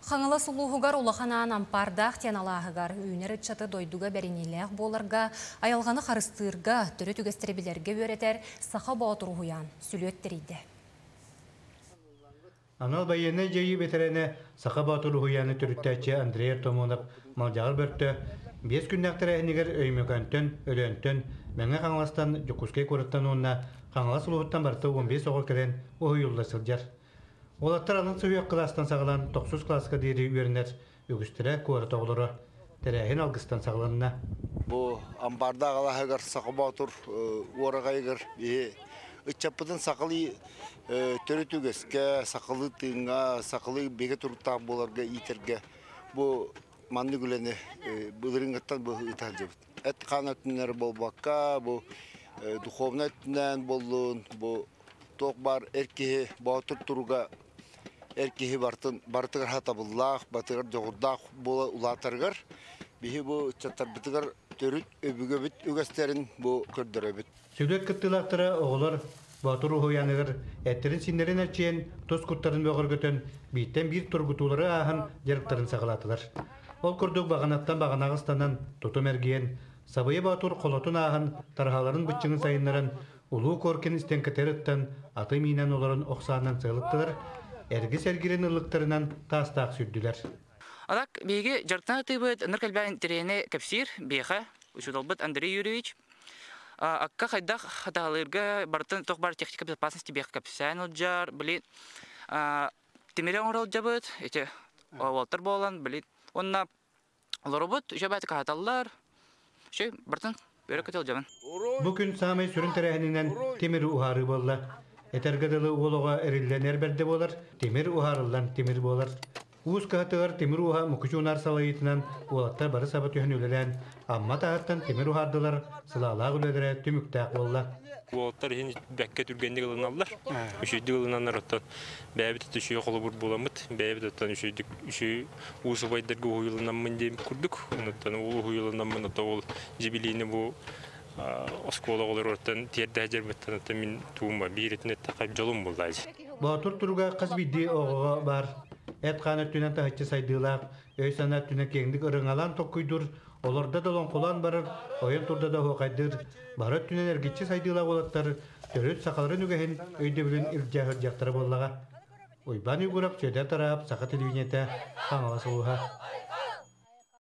Хаҥалас улууһугар Улахан Аан Ампаардаах диэн алааһыгар үүнэр ыччаты дойдуга бэриниилээх буоларга, айылҕаны харыстыырга, төрүт үгэстэри билэргэ үөрэтэр Саха Боотур уһуйаан сүлүөт тэрийдэ. Анал байыаннай дьайыы бэтэрээнэ Саха Боотур уһуйааны төрүттээччи Андрей Артамонов Малдьаҕар Бөртө 5 күннээх тэрээһинигэр Өймөкөөнтөн, Өлөөнтөн, Мэҥэ Хаҥаластан, Дьокуускай куораттан уонна Хаҥалас улууһуттан барыта 15 оҕо кэлэн уһуйулла сылдьар. Уолаттар алын сүһүөх кылаастан саҕалаан тохсус кылааска диэри үөрэнэр үгүстэрэ куорат оҕолоро. Тэрээһин алгыстан саҕаланна. Бу амбардаах алааһыгар Саха Боотур уораҕайыгар биһи ыччаппытын сахалыы төрүт үгэскэ, сахалыы тыыҥҥа, сахалыы бигэ туруктаах буоларга иитэргэ бу маннык үлэни былырыыҥҥыттан бу ыыта сылдьабыт. Эт-хаан өттүнэн буолбакка, бу духовнай өттүнэн буоллун, бу туох баар эр киһи боотур туруга эр киһи барытын барытыгар сатабыллаах, барытыгар дьоҕурдаах буола улаатарыгар биһи бу ыччаттарбытыгар төрүт өбүгэбит үгэстэрин бу көрдөрөбүт. Сүлүөт кыттыылаахтара оҕолор Боотур уһуйааныгар эттэрин-сииннэрин эрчийэн, тус куттарын бөҕөргөтөн, бииртэн биир тургутуулары ааһан дьарыктарын саҕалаатылар. Ол курдук баҕанаттан баҕанаҕа ыстанан, тутум эргийэн, Сабыйа Боотур холотун ааһан, тараһаларын быччыҥын сайыннаран, Улуу Коркин истэҥкэтэ ыттан, аты миинэн олорон ох саанан сыалыттылар, эргис эргирин ыллыктарынан таастаах сүүрдүлэр. Алак биһиги дьарыктан атыыбыт ыныр кэлбээн интэриэһини кэпсиир биэхэ учууталбыт Андрей Юрьевич акка хайдах хатаһалыырга барытын туох баар техника безопасности биэхэ кэпсээн ылдьар били тимири оҥоро ылдьабыт ити уолтар буолан били уонна олоробут үчүгэй баайдык аһаталлар үчүгэй барытын өрө көтө ылдьабын. Бу күн саамай сүрүн тэрээһининэн тимири уһаарыы буолла. Этэргэ дылы уол оҕо эриллэн эр бэрдэ буолар, тимир уһаарыллан тимир буолар. Уус кыһатыгар тимир ууһа Мукучу Унаар салайыытынан уолаттар бары саба түһэн үлэлээн, Амма таһыттан тимир уһаардылар, сылаалаах үлэлэрэ түмүктээх буолла. Уолаттар иһин бэккэ түргэнник ылыналлар. Үчүгэйдик ылынаннар оттон бэйэбит үчүгэй холобур буоламмыт, бэйэбит оттон үчүгэйдик үчүгэй уус убайдарга уһуйулунаммын диэн курдук. Онуттан уол уһуйулунаммын ото ол дьибилиини бу оскуола оҕолоруттан тиэрдэ сылдьарбыттан оттон мин туумба биир итин эттэххэ дьолум буолла. Боотур туруга хас биирдии оҕоҕо баар. Эт-хаан өттүнэн таһыччы сайдыылаах, өй-санаа өттүнэн киэҥник ырыҥалаан толкуйдуур, олордо да олоҥхолоон барар, ойон турда да оһуохайдыыр, бары өттүнэн эргиччи сайдыылаах уолаттар төрүт сахаларын үгэһин өйдөбүлүн илдьэ сылдьыахтара буоллаҕа. Уйбаан Уйгуров, Сүөдэр Тараап, Саха телевидениетэ, Хаҥалас улууһа.